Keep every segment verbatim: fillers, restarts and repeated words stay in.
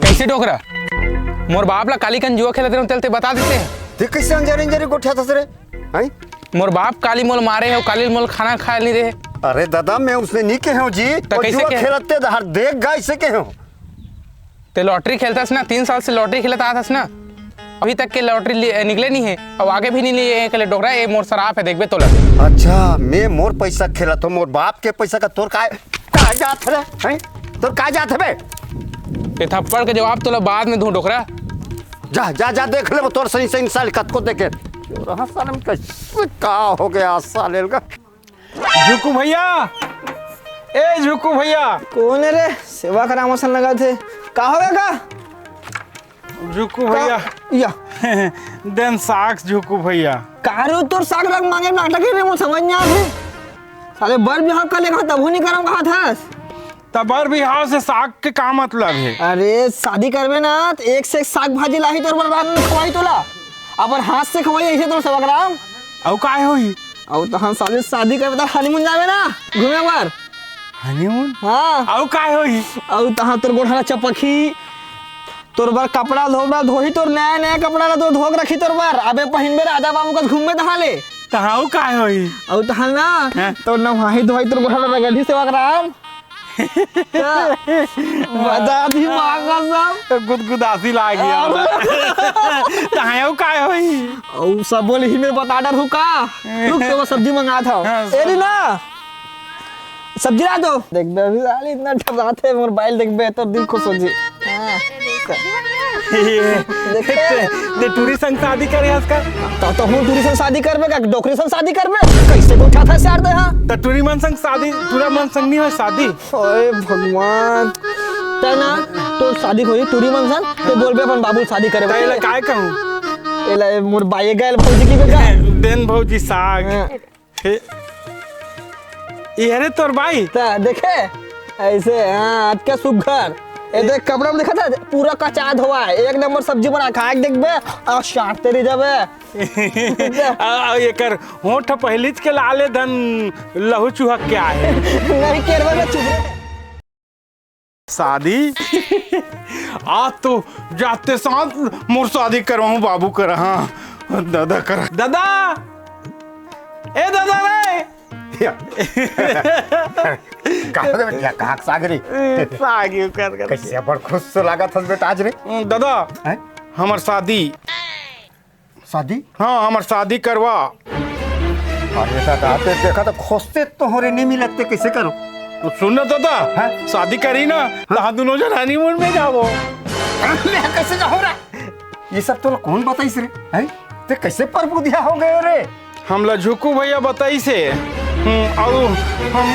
कइसे डोकरा? मोर बाप ला काली कन जुआ खेलत रहेंव, तेला ते बता देते। ते कइसे अंजरी अंजरी गोठियाथस रे? हैं? मोर बाप काली मोला मारे हे, काली मोला खाना खाए नइ दे हे। अरे दादा, मैं उसने नइ कहे हंव जी, त वो कइसे जुआ कहे? खेलत ते डहर देख गा अइसे कहे हंव। ते लॉटरी खेलथस ना, तीन साल से लॉटरी खेलत आथस ना, अभी तक के लॉटरी लि-, निकले नइ हे, अउ आगे भी नइ लिए हे, कले डोकरा, ए मोर सराप हे, देखबे तोला। अच्छा, मैं मोर पइसा खेलत हंव, मोर बाप के पइसा का तोर काय, काय जात हवे, हैं? तोर काय जात हवे? ए थप्पड़ के जवाब तोला बाद में दूं, डोकरा। जा, जा, जा, देख ले, वो तोर सही, सही साले कतको देखे। रहा साले में कइसे का हो गया साले का? झुकू भइया, ए झुकू भइया। कोन हे रे? सेवा करावत असन लगथे। का हो गे का? झुकू भइया। या। देन साग झुकू भइया। का रे तोर साग रंग मांगे नाटक हे रे, मोर समझ नइ आत हे। साले बर बिहाव कर ले कहा तभो नइ करंव कहाथस। त बर बिहाव से साग के का मतलब हे? अरे, शादी करबे ना, त एक से एक साग भाजी लाही तोर बर, बाद में खवाही तोला। अपन हाथ से खवाही अइसे तोर सेवक राम। अउ काय होही? अउ तहन साले शादी करबे त honeymoon जाबे ना, घूमे बर। Honeymoon? हाँ। अउ काय होही? अउ तहाँ तोर गोड़ ला चपकही, तोर बर कपड़ा धोबड़ा धोही, तोर नया नया कपड़ा ला तो धो के रखही तोर बर। अबे पहिनबे राजा बाबू कस घूमबे तहाँ ले। तहाँ अउ काय होही? अउ तहाँ ना, हाँ। तोर नहाही धोही, तोर गोड़ ला रगड़ही सेवक राम। बता दी माँ कसम। गुदगुदासी लाग गया। अरे। तहाँ अउ काय होही? अउ सब बोले ही मैं बता डरहूँ का? रुक तो मैं सब्जी मंगात हंव। हाँ, ए रीना, सब्जी ला दो। देखबे अभी साले इतना ठर्राथे, मोर बाई ल देखबे त दिल खुश हो जी। हाँ। देखबे। ते, ते टूरी संग शादी करे हस का? त, त हूँ टूरी संग शादी करबे का? डोकरी संग शादी करबे? कइसे गोठियाथस यार ते हा? त टूरी मन संग शादी, टूरा मन संग नइ होय शादी? ओए भगवान। ते ना, तोर शादी होही टूरी मन संग, ते बोलबे अपन बाबू ल शादी करे बर, त एला ठीक हे? काय कहूँ? एला ए मोर बाई गैल भौजी की बेटा। देन भौजी साग। हाँ। हे, ये हरे तोर बाई? त देखे, अइसे, हाँ, अतका सुग्घर। ए देख, कपड़ा में देखत हस, पूरा कचा धोवा हे, एक नंबर सब्जी बना, खाए के देखबे, अउ चाटते रहि जाबे। अउ, अउ एकर होंठ पहिलीच के लाले धन लहू चुहक के आहे। नहीं, केरवा में चुप रहे। शादी? आज तो जाते साथ मोर शादी करवाहूँ बाबू करा, हाँ, दादा करा। दादा! ए दादा रे! या। कहाँ रे बेटा, कहाँ के साग रे? ए, साग ही कर, कर। कइसे बड़ खुश लागत हस बेटा आज रे? दादा, हैं? हमर शादी। शादी? हाँ, हमर शादी करवा। अरे दादा, ते देखा त खोजते तोहरे नइ मिलत, ते कइसे करो? तो सुन ना दादा, हैं? शादी करी ना, हाँ? तहाँ दुनों झन honeymoon में जाबो। मैं कइसे जाहूँ रे? ये सब तोला कोन बताइस रे? हैं? ते कइसे परबुधिया हो गे रे? हमला झुकू भइया बताइस हे। हम्म, अउ हम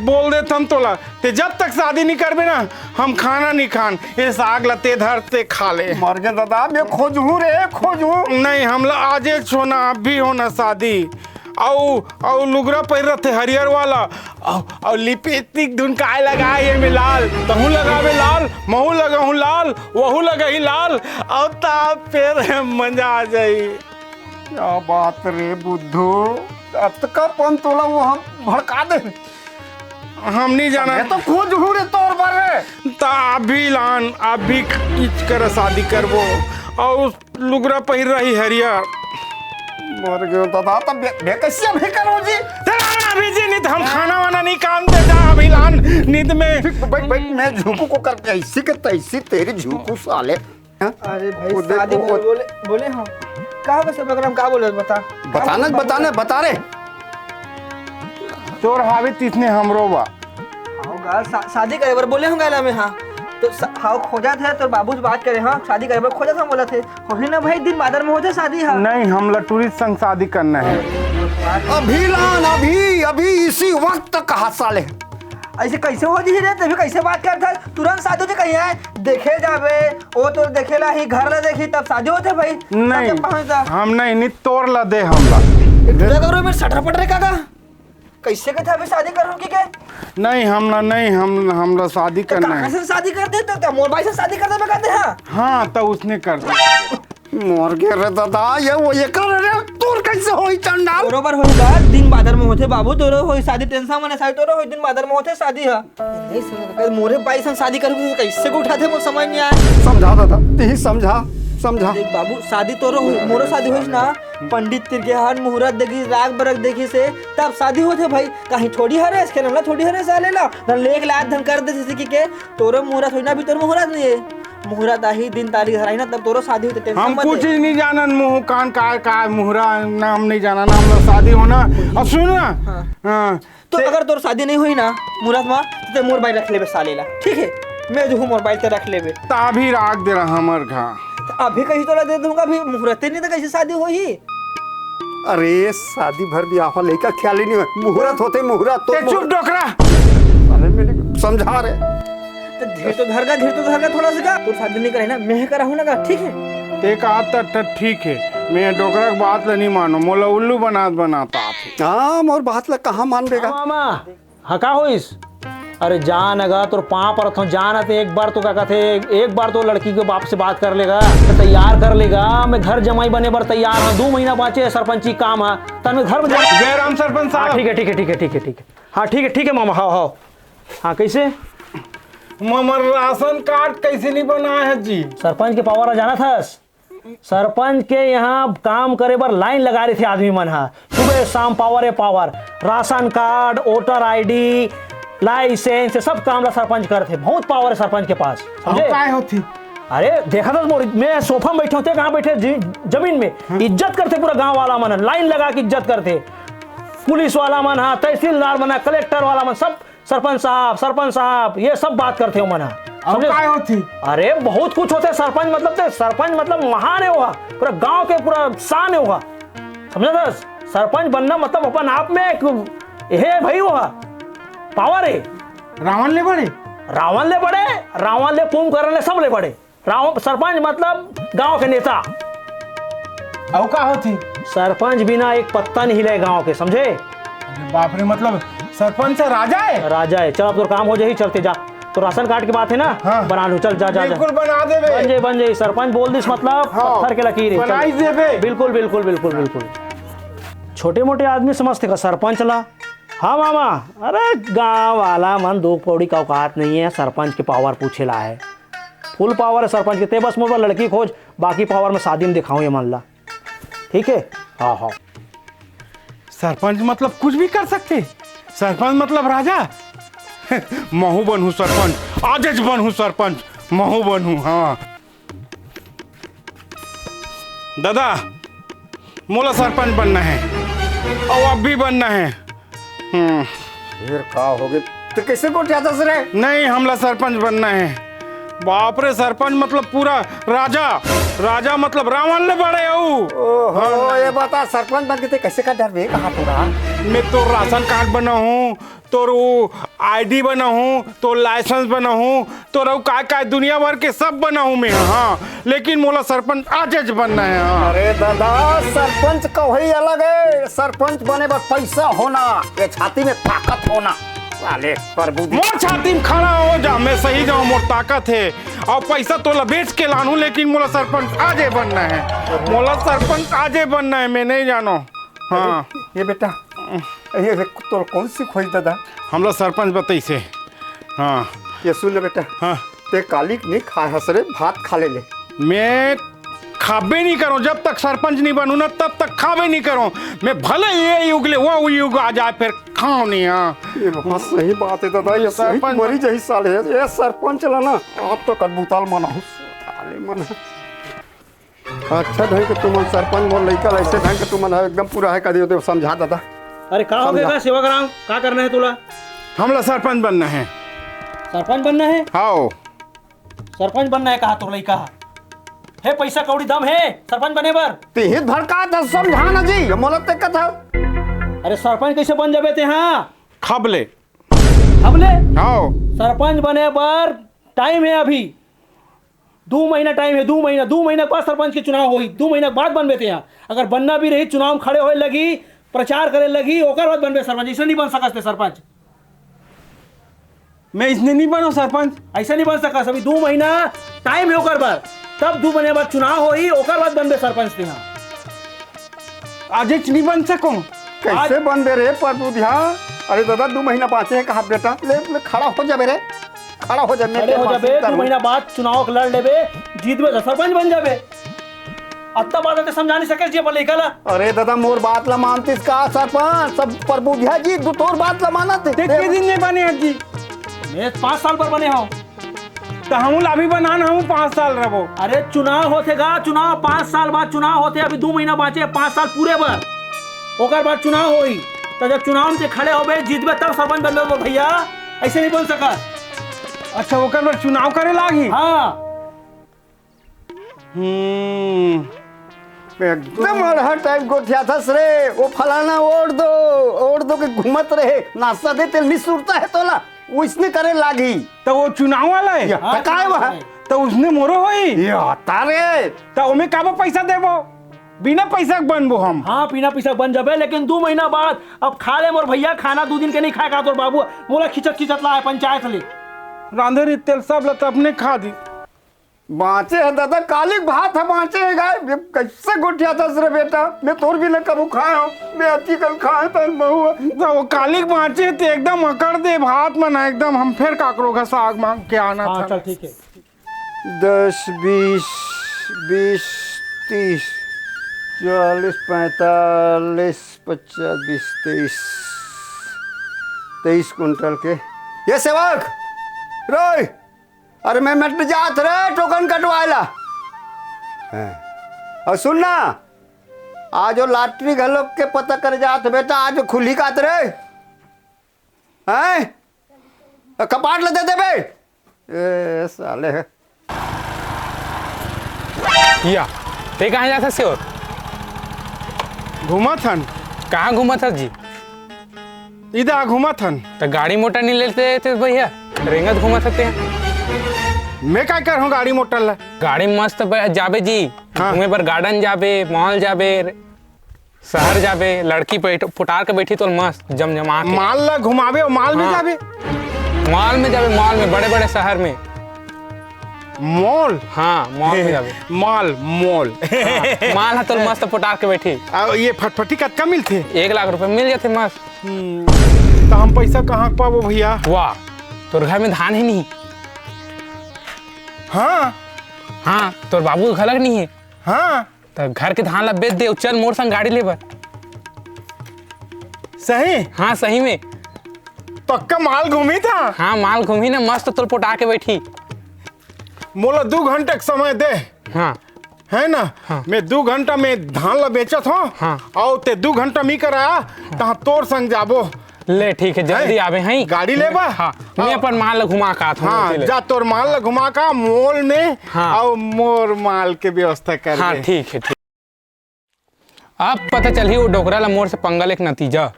बोल देथन तोला, ते जब तक शादी नइ करबे ना, हम खाना नइ खान। ए साग ला ते धर, ते खा ले। मर गे दादा, मैं खोजहूँ रे, खोजहूँ। नहीं, हमला आजे च होना, अभी होना शादी। अउ, अउ लुगरा पहिर रथे हरियर वाला, अउ, अउ लिपस्टिक धुन काय लगाए हे में लाल, तहूँ लगाबे लाल, महूँ लगाहूँ लाल, वहू लगाही लाल, अउ त फेर मजा आ जाही। क्या बात रे बुद्धू, अतका पन तोला वो हम भड़का दे। हम नइ जानन। मैं तो खोजहूँ रे तोर बर रे। त अभी लान, अभी किच कर शादी करबो। अउ लुगरा पहिर रही हरियर। मर गयो दादा, त बे-, बे कइसे अभी करो जी? त लान अभी जी, नइ त हम खाना वाना नइ खान, ते जा अभी लान, नइ त मैं ठीक, बैठ, बैठ, मैं झुकू को करके ऐसी के तैसी तेरी झुकू साले। हाँ? अरे भाई, वो देख, शादी वो, बोल-, वो बोले, बोले हम। का बस प्रोग्राम का बोले, बता। बताना, बताना, बता रे। तोर हावी तिसने हमरो बा। हाव गा, शा-, शादी करे बर बोले हम गैला में, हाँ। तो स-, हाव खोजत हे, तोर बाबू से बात करे, हाँ, शादी करे बर खोजत हम बोलत हे। होही ना भाई, दिन बादर में होथे शादी, हाँ। नहीं, हमला टूरी संग शादी करना है। अभी लान, अभी, अभी इसी वक्त कहा साले। ऐसे कैसे हो जी रे? तभी कैसे बात करत हस? तुरंत शादी होथे कहीं है? देखे जाबे, वो तो देखे ला ही, घर ला देखी, तब शादी होथे भाई। नहीं, तब पहुंचता। हम नहीं, नहीं तोर ला दे हमला। ए, टूरा करो में सटर पटर रे काका। कैसे कहते अभी शादी करूं कि के? नहीं, हमला नहीं, हम, हमला शादी तो करना काका है। से शादी कर दे तो, तो मोर भाई से शादी कर दे, मैं कहते हाँ। हाँ, तो उसने कर दे। मर गे रे दादा, ये वो ये कर रे, तोर कैसे होई चंडाल? तोरो बर होई का? दिन बादर में होथे बाबू, तोरो होई शादी, tension मने शादी, तोरो होई दिन बादर में होथे शादी ह। नहीं समझ, मोरे बाई संग शादी करहूं त कैसे को उठाथे, मोर समझ नहीं आए। समझा दादा, तिही समझा, समझा। देख बाबू, शादी तोरो होई, मोरो शादी होइस ना, पंडित तिर गे हन, मुहूर्त देखिस, राग बरग देखिस हे, तब शादी होथे भाई। कहीं थोड़ी हरे, इसके नाम ला थोड़ी हरे साले ला, धन लेके लात धन कर दे जैसे कि के, तोरो मुहूर्त होई ना, अभी तोर मुहूर्त नहीं है। मुहूर्त आही, दिन तारीख धराही ना, तब तोरो शादी होई, tension हम मत कुछ ले। ही नहीं जानन, मुंह कान का, का मुहूर्त नाम नहीं जानन, हम लोग शादी होना। और सुन ना, हाँ। हाँ, तो ते अगर तोर शादी नहीं होई ना मुहूर्त मा, तो ते मोर बाई रख लेबे साले ला, ठीक है? मैं जो हूँ मोर बाई ते रख लेबे। त अभी राख दे रहा हमर घर। तो अभी कहीं तोला दे दूंगा, अभी मुहूर्त नहीं तो कैसे शादी होई? अरे शादी भर बियाह लइका ख्याल ही नहीं होय, मुहूर्त होथे मुहूर्त तो ते चुप मुहूर्त। डोकरा। साले मैंने समझा रे। तो धीर तो धर गा, धीर तो धर गा थोड़ा सा गा। तोर शादी नहीं करे ना, मैं करा हूँ ना गा, ठीक है? ते का त, त ठीक है, मैं डोकरा के बात ला नहीं मानो, मोला उल्लू बनात बनात आथे। हाँ, मोर बात ला कहाँ मान बेगा? हाँ, मामा, हाँ, का होइस? अरे जा न गा, तोर पाँव परत हूँ, जा न ते एक बार तो का कथे, एक बार तो लड़की के बाप से बात कर लेगा, तो तैयार कर लेगा। मैं घर जमाई बने बर तैयार हूँ, दू महीना बाँचे हे सरपंची काम ह, तन में घर में जा। जय राम सरपंच हाँ, साहब। ठीक है, ठीक है, ठीक है, ठीक है, ठीक है। हाँ, ठीक है, ठीक है मामा, हाँ, हाँ। हाँ, कैसे? हमर राशन कार्ड कैसे नहीं बनाए है जी? सरपंच के पावर आ जाना था। सरपंच के यहाँ काम करे बर लाइन लगा रहिथे आदमी मन ह, सुबह शाम पावर ए power, ration card, voter ID, licence, ये सब काम ला सरपंच करथे। बहुत पावर है सरपंच के पास, अउ समझे? काय होथे? अरे देखा तो मोर, मैं सोफा में बैठे होते, कहाँ बैठे जी, जमीन में। हाँ। इज्जत करथे पूरा गांव वाला मन, लाइन लगा के इज्जत करथे। पुलिस वाला मन हा, तहसीलदार मन हा, कलेक्टर वाला मन, सब सरपंच साहब, सरपंच साहब, ये सब बात करथे ओमन ह। अउ समझे? काय होथे? अरे बहुत कुछ होथे सरपंच मतलब ते, सरपंच मतलब महान हे ओहा, पूरा गांव के पूरा शान हे ओहा। समझे दस? सरपंच बनना मतलब अपन आप में एक हे भाई ओहा, पावर हे। रावण ले बड़े? रावण ले बड़े, रावण ले कुंभकर्ण ले सब ले बड़े। राव-, सरपंच मतलब गांव के नेता। अउ का होथे? सरपंच बिना एक पत्ता नहीं हिले गांव के, समझे? अरे बाप रे, मतलब सरपंच ह राजा हे? राजा हे। चल, अब तोर काम हो जाही, चलते जा। तो राशन कार्ड के बात हे ना, हाँ। बना लू, चल, जा, जा, जा। बिल्कुल बना देबे। बन जाही, बन जाही। सरपंच बोल दिस मतलब हाँ। पत्थर के लकीर हे, चल। बनाई देबे। बिल्कुल, बिल्कुल, बिल्कुल, बिल्कुल। छोटे मोटे आदमी समझथे का सरपंच ला? हाँ मामा, अरे गांव वाला मन दो पौड़ी का औकात नहीं हे, सरपंच के पावर पूछे ला हे। फुल पावर हे सरपंच के, ते बस मोर बर लड़की खोज, बाकी पावर मैं शादी में दिखाऊं ये मन ला। ठीक हे? हाँ, हाँ। सरपंच मतलब कुछ भी कर सकथे? सरपंच मतलब राजा? महूं बनहूं सरपंच, आजेच बनहूं सरपंच, महूं बनहूं, हाँ। दादा, मोला सरपंच बनना हे, अउ अभी बनना हे। हम्म। फेर का होगे? त कइसे गोठियाथस रे? नहीं, हमला सरपंच बनना हे। बाप रे, सरपंच मतलब पूरा राजा, राजा मतलब रावण ले बड़े अउ। ओहो, हाँ। ये बता, सरपंच बन के ते कइसे का डरबे, कहाँ पूरा? मैं तो राशन कार्ड बनाहूं, तोर वो आईडी बनाहूं, तोर लाइसेंस बनाहूं, तोर अउ काय काय दुनिया भर के सब बनाहूं मैं, हाँ, लेकिन मोला सरपंच आजेच बनना हे, हाँ। अरे दादा, सरपंच कहोई अलग हे, सरपंच बने बर पैसा होना, ये छाती में ताकत होना। साले प्रभु दी- मोर छाती में खड़ा हो जा, मैं सही जाऊं, मोर ताकत हे, अउ पैसा तोला बेच के लानहूं, लेकिन मोला सरपंच आजे बनना हे, मोला सरपंच आजे बनना हे, मैं नहीं जानो। हाँ। ये बेटा, ये देख, तोर कौन सी खोई दादा? हमला सरपंच बतइसे। हाँ। ये सुन ले बेटा। हाँ। ते काली नहीं खाए हस रे, भात खा ले ले। मैं खाबे नहीं करूं, जब तक सरपंच नहीं बनूं ना, तब तक खाबे नहीं करूं। मैं भले ये युग ले वो युग आ जाए, फिर खाऊं नहीं। हाँ। ये बहुत सही बात हे दादा, ये सही सरपंच मरी जही साले, ये सरपंच ला ना, आप तो कदबूताल मना हो, साले मना। अच्छा ढंग के तुमन सरपंच मोर लइका ला, अइसे ढंग के तुमन ह एकदम पूरा हे कदी होते समझा दादा। अरे का होगे समझा। का सेवक राम, का करना हे तोला? हमला सरपंच बनना हे। सरपंच बनना हे? हाओ। सरपंच बनना हे कहा तोर लइका ह? हे पैसा कौड़ी दम हे सरपंच बने बर? तिही भड़का दस समझा ना जी, ये मोला ते कथा। अरे सरपंच कइसे बन जाबे ते हा? खबले। खबले? हाओ। सरपंच बने बर टाइम हे अभी। दू महीना टाइम हे, दू महीना, दू महीना के बाद सरपंच के चुनाव होही, दू महीना के बाद बनबे ते हा। अगर बनना भी रही, चुनाव में खड़े होए लगही, प्रचार करे लगही, ओकर बाद बनबे सरपंच। अइसने नहीं बन सकस ते सरपंच। मैं अइसने नहीं बनों सरपंच। अइसने नहीं बन सकस, अभी दू महीना टाइम हे ओकर बर। तब दू महीना बाद चुनाव होही, ओकर बाद बनबे सरपंच तेहा। आजेच नहीं बन सको। कैसे आज बनबे रे परबुधिया? अरे दादा, दू महीना बाँचे हे कहा बेटा, ले, ले खड़ा हो जाबे रे, खड़ा हो जा, मैं खड़े तेरे हो जाबे, मासी दू करूँ। महीना बाद चुनाव के लड़ लेबे, जीतबे तो सरपंच बन जाबे। अत्ता बात ते समझा नहीं सके जी अपन लइका ला। अरे दादा, मोर बात ला मानतिस का सरपंच? सब परबुधिया जी, दू तोर बात ला मानत हे। ते के दिन में बने हस जी? मैं पाँच साल बर बने हूँ। त हमू ला अभी बनान, हमू पाँच साल रबो। अरे चुनाव होथे गा, चुनाव पाँच साल बाद चुनाव होथे, अभी दू महीना बाँचे हे पाँच साल पूरे बर, ओकर बाद चुनाव होही। त जब चुनाव में ते खड़े होबे, जीतबे तब सरपंच बनबे मोर भैया, ऐसे नहीं बोल सकत। अच्छा, ओकर बर चुनाव करे लागही? हाँ। हम्म, एकदम अड़हर टाइप गोठियाथस रे। वो फलाना ओढ़ दो, ओढ़ दो के घूमत रहे, नाश्ता दे, तेल नहीं सुरता हे तोला, वइसने करे लागही। त वो चुनाव वाला हे? या, हाँ, त काय चुनाव वह? वाला हे। त वइसने मोरो होही? या, तारे। त ओमे काबर पैसा देबो? बिना पैसा के बनबो हम। हाँ, बिना पैसा बन जाबे, लेकिन दू महीना बाद अब खा ले मोर भैया, खाना दू दिन के नहीं खाए का तोर बाबू, मोला खिंचत खिंचत लाए पंचायत ले। रांधे रही तेल सब ल त अपने खा दी। बाँचे हे दादा, काली के भात ह बाँचे हे गा। ये कैसे गोठियाथस रे बेटा? मैं तोर बिना कभू खाए हूँ, मैं अति कल खाए तन बहुआ। त वो काली के बाँचे हे ते एकदम अकड़ दे भात मन, एकदम हम फेर काकरो घर साग मांग के आना हाँ, था। चल ठीक हे। दस, बीस, बीस, तीस, चालीस, पैंतालीस, पचास, बीस, तेईस, तेईस कुंटल के। ये सेवक, रे, अरे मैं मिट जात रे टोकन कटवाए ला। हैं। अउ सुन ना, आज वो लॉटरी घलोक के पता करे जात बेटा, आज खुली कात रे। हैं? अ, कपाट ल दे देबे। ए, साले। या, ते कहाँ जात हस सेवक? घूमत हन। कहाँ घूमत हस जी? इदा घूमत हन। त गाड़ी मोटर नहीं लेते थे भैया, रेंगत घूमत हते। मैं काय करहूँ गाड़ी मोटर ला? गाड़ी मस्त ब-, जाबे जी, हाँ। घूमे बर garden जाबे, mall जाबे, शहर जाबे, लड़की बैठ, पुटार के बैठी तो मस्त जमजमा के। Mall ला घुमाबे अउ mall में हाँ। जाबे? Mall में जाबे, mall में, बड़े-बड़े शहर में। Mall? हाँ, mall में जाबे। Mall, mall। हाँ, mall ह तो मस्त पुटार के बैठी। अउ ये फटफटी कतका मिलथे? एक लाख रुपए मिल जाथे मस्त। हम्म, त हम पैसा कहाँ पाबो भैया? वाह, तोर घर में धान हे नहीं? हाँ। हाँ, तोर बाबू के घलक नहीं हे। हाँ। त घर के धान ला बेच दे अउ चल मोर संग गाड़ी ले बर। सही? हाँ, सही में। पक्का mall घूमही त? हाँ, mall घूमही ना, मस्त तोल पोटा के बैठी। मोला दू घंटा के समय दे। हाँ। है ना? हाँ। मैं दू घंटा में धान ला बेचत हूँ। हाँ। अउ ते दू घंटा में करा, तहाँ तोर संग जाबो। ले ठीक हे, जल्दी हैं? आबे हैं। गाड़ी लेबा? हाँ, मैं अपन माल ला घुमा के आत हूँ, हाँ, ले। जा तोर माल ला घुमा का mall में, हाँ। अउ मोर माल के व्यवस्था कर हाँ, दे। ठीक हे, ठीक। अब पता चलही वो डोकरा ला मोर से पंगा लेके नतीजा।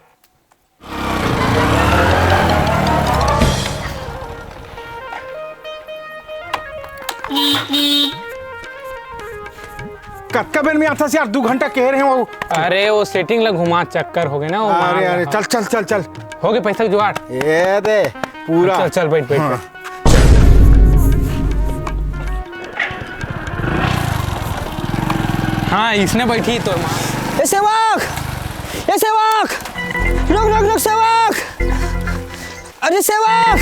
कतका बेर में आथस यार, दू घंटा कहे रहे हो। अरे, वो setting ला घुमा, चक्कर हो गए ना, वो अरे, माल अरे, ला। चल, चल, चल, चल। हो गए पैसा के जुगाड़? ये दे, पूरा। चल, चल, बैठ, बैठ, हाँ। बैठ। हाँ, इसने बैठी तोर माँ। ए सेवक! ए सेवक! रुक, रुक, रुक, सेवक! अरे सेवक!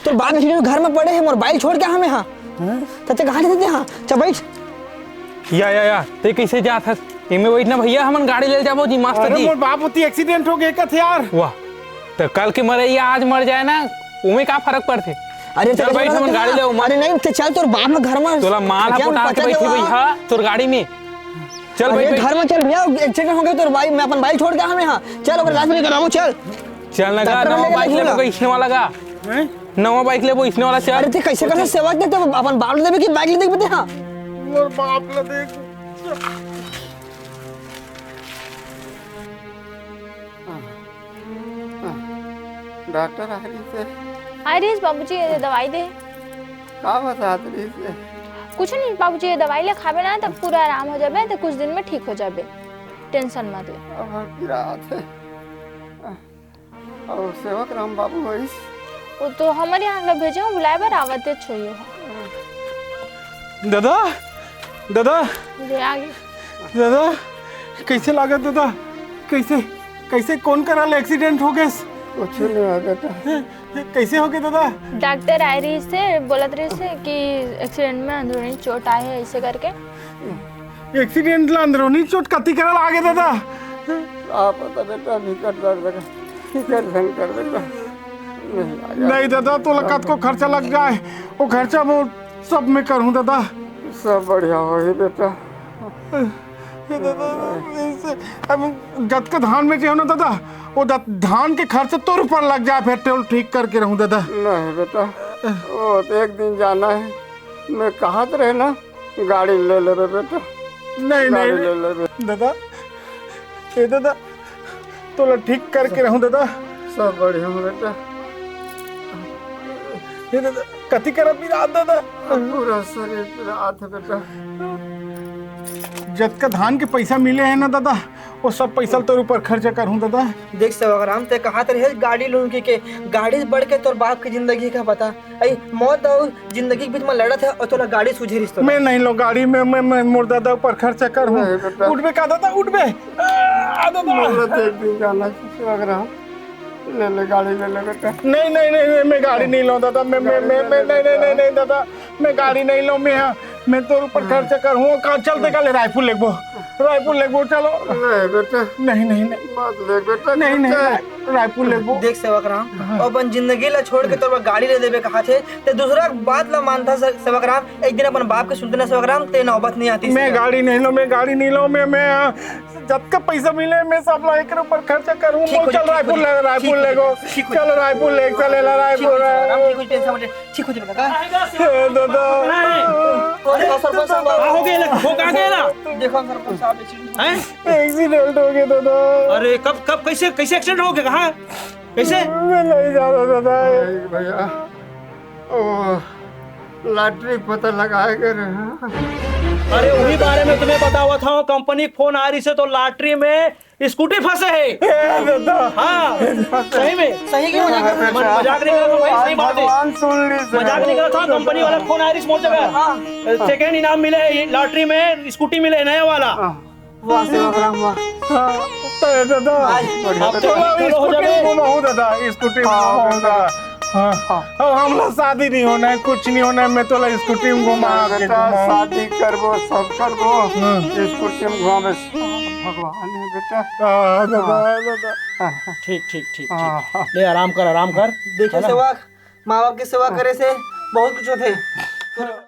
तोर बाप बेटी घर में पड़े हे, मोर bike छोड़ के हमें हाँ। हाँ? त ते कहाँ जाते हाँ? चा बैठ। या, या, या, ते कैसे जात हस? एमे बैठ ना भैया, हमन गाड़ी ले जाबो जी, मस्त अरे जी। मोर बाप होती accident हो गए कथे यार। वाह, त कल के मरे या आज मर जाए ना, उमे का फर्क पड़थे? अरे चल ते बैठ, चल हमन गाड़ी ले, अरे नहीं, ते चल तोर बाप में घर में तोला माल ह क्या पोटा के पता बैठी क्या भैया, तोर गाड़ी में। चल अरे बैठ, बैठ। घर में चल भैया, accident हो गया तोर भाई, मैं अपन bike छोड़ के हमें हाँ। चल ओकर इलाज नहीं कराऊँ, चल। चल ना गा, डॉक्टर नवा लेके bike लेबो, इसने वाला गा। हैं? नवा bike लेबो, इसने वाला चल। अरे ते कैसे कर सेवा दे, ते अपन बाप ले देबे कि bike ले देबे ते हाँ? मोर बाप ले देख। डॉक्टर आ रही से। आ रही से बाबूजी, ये दवाई दे। का बतात रही से? कुछ नहीं बाबूजी, ये दवाई ले खाबे ना, तब पूरा आराम हो जाबे, तो कुछ दिन में ठीक हो जाबे, tension मत ले। अब हर गिरात है। अउ सेवक राम बाबू होइस, वो तो हमर यहाँ ला भेजे हो, बुलाए बर आवत हे छोयो। दादा, दादा, ले आ गे। दादा, कैसे लागत दादा? कैसे, कैसे, कौन करा ले एक्सीडेंट हो गए? कुछ नहीं हुआ बेटा। कैसे हो गए दादा? डॉक्टर आए रहिस हे, बोलत रहिस हे कि एक्सीडेंट में अंदरूनी चोट आए हे, ऐसे करके। एक्सीडेंट ला अंदरूनी चोट कति करा लागे दादा? आप तो बेटा विकट दर्द का, विकट भयंकर बेटा। नहीं लागे। नहीं दादा, तोला कतको खर्चा लग जाए, वो खर्चा वो सब मैं करूँ दादा। सब बढ़िया होही बेटा। हे दादा, ऐसे, अब जतका धान बेचे हो ना दादा, वो द-, धान के खर्चा तोर ऊपर लग जाए, फिर तोला ठीक करके रहूँ दादा। नहीं बेटा, वो तो एक दिन जाना है। मैं कहा तो रहे ना, गाड़ी ले लेबे बेटा। नहीं, गाड़ी नहीं, ले लेबे। दादा, ए दादा, तोला ठीक करके रहूं दादा। सब बढ़िया हो बेटा। ए दादा, कति करत भी रात दादा। पूरा शरीर पिरात है बेटा। जतका धान के पैसा मिले है ना दादा, वो सब पैसा तोर ऊपर खर्चा करहूं दादा। देख सेवक राम, ते कहा तो रहे गाड़ी लूं कि के, गाड़ी बढ़ के तोर बाप की जिंदगी का पता। अई मौत अउ जिंदगी के बीच में लड़त है और तोला गाड़ी सूझे रिस तोला। मैं नहीं लो गाड़ी में, मैं, मैं मोर दादा ऊपर खर्चा कर हूँ। नहीं बेटा। उठबे का दादा, उठबे। आ, आ, दादा। मोला तो एक दिन जाना है, लग रहा। ले ले गाड़ी, ले ले बेटा। नहीं, नहीं, नहीं, नहीं, मैं गाड़ी नहीं लो दादा। मैं, मैं, गाड़ी मैं, ले मैं, ले नहीं, नहीं, बेटा। नहीं, नहीं, दादा, मैं गाड़ी नहीं लो। मैं, हाँ, मैं तोर ऊपर हाँ। खर्चा कर हूँ। का, चल दे का ले, रायपुर लेगबो, रायपुर लेगबो, चलो। नहीं बेटा। नहीं, नहीं, नहीं। मत ले बेटा, नहीं, नहीं, खर्चा। राय-, रायपुर लेगबो। देख सेवक राम, हाँ। अपन जिंदगी ला छोड़ के तोर बर गाड़ी ले देबे कहा थे, ते दूसरा बात ला मानता से-, सेवक राम, एक दिन अपन बाप के सुनते ना सेवक राम, ते नौबत नहीं आती मैं सेवक। गाड़ी नहीं लो, मैं गाड़ी नहीं लो, मैं, मैं, हाँ, जतका पैसा मिले, मैं सब ला एक ऊपर खर्चा करूँ। ठीक हो चल जाए, रायपुर ठीक हो ले, जाए, रायपुर ठीक हो ले जाए, गो। ठीक हो चल जाए। रायपुर ले, चल ला ठीक हो रायपुर। जाए, सेवक राम, ठीक हो, टेंशन मत ले, ठीक हो जाएगा का? ए, दादा। अरे, सरपंच साहब, का हो गया ला? हो का गया ला? देखो सरपंच साहब, एक्सीडेंट हैं? एक्सीडेंट हो गया दादा। अरे कब, कब, कैसे, कैसे एक्सीडेंट हो गया? कहाँ? कैसे? मैं नहीं जाना दादा। नहीं भैया, वो लॉटरी पता लगाए गए रहे। अरे वही बारे में तुम्हें बतावा था, कंपनी फोन आ रही से तो लॉटरी में स्कूटी फंसे है। ए दादा। हाँ, सही में। सही क्यों? मजाक नहीं कर रहा था भाई, सही बात है। भगवान सुन ली से। मजाक नहीं कर रहा था, कंपनी वाला फोन आ रही से मोर जगह। हाँ। सेकंड इनाम मिले है, लॉटरी में स्कूटी मिले है, नया वाला। हाँ। वाह सेवक राम, वाह। हाँ, तो ये दादा, आज बढ़िया अब तो तो चलो, चलो हो स्कूटी जावे। में घुमाऊँ दादा, स्कूटी में हाँ, घुमाऊँ बेटा। दादा। हाँ। हाँ। अब हमला शादी नहीं होना है, कुछ नहीं होना है, मैं तोला स्कूटी में घुमा के बेटा, घुमाऊँ। शादी करबो, सब करबो, हाँ। स्कूटी में घुमावे, भगवान है बेटा। हाँ, दादा, हाँ। दादा। हाँ। ठीक, ठीक, ठीक, हाँ, ठीक। हाँ। ले, आराम कर, आराम कर। देखिए है ना? सेवक, माँ बाप की सेवा करे से बहुत कुछ होते हैं।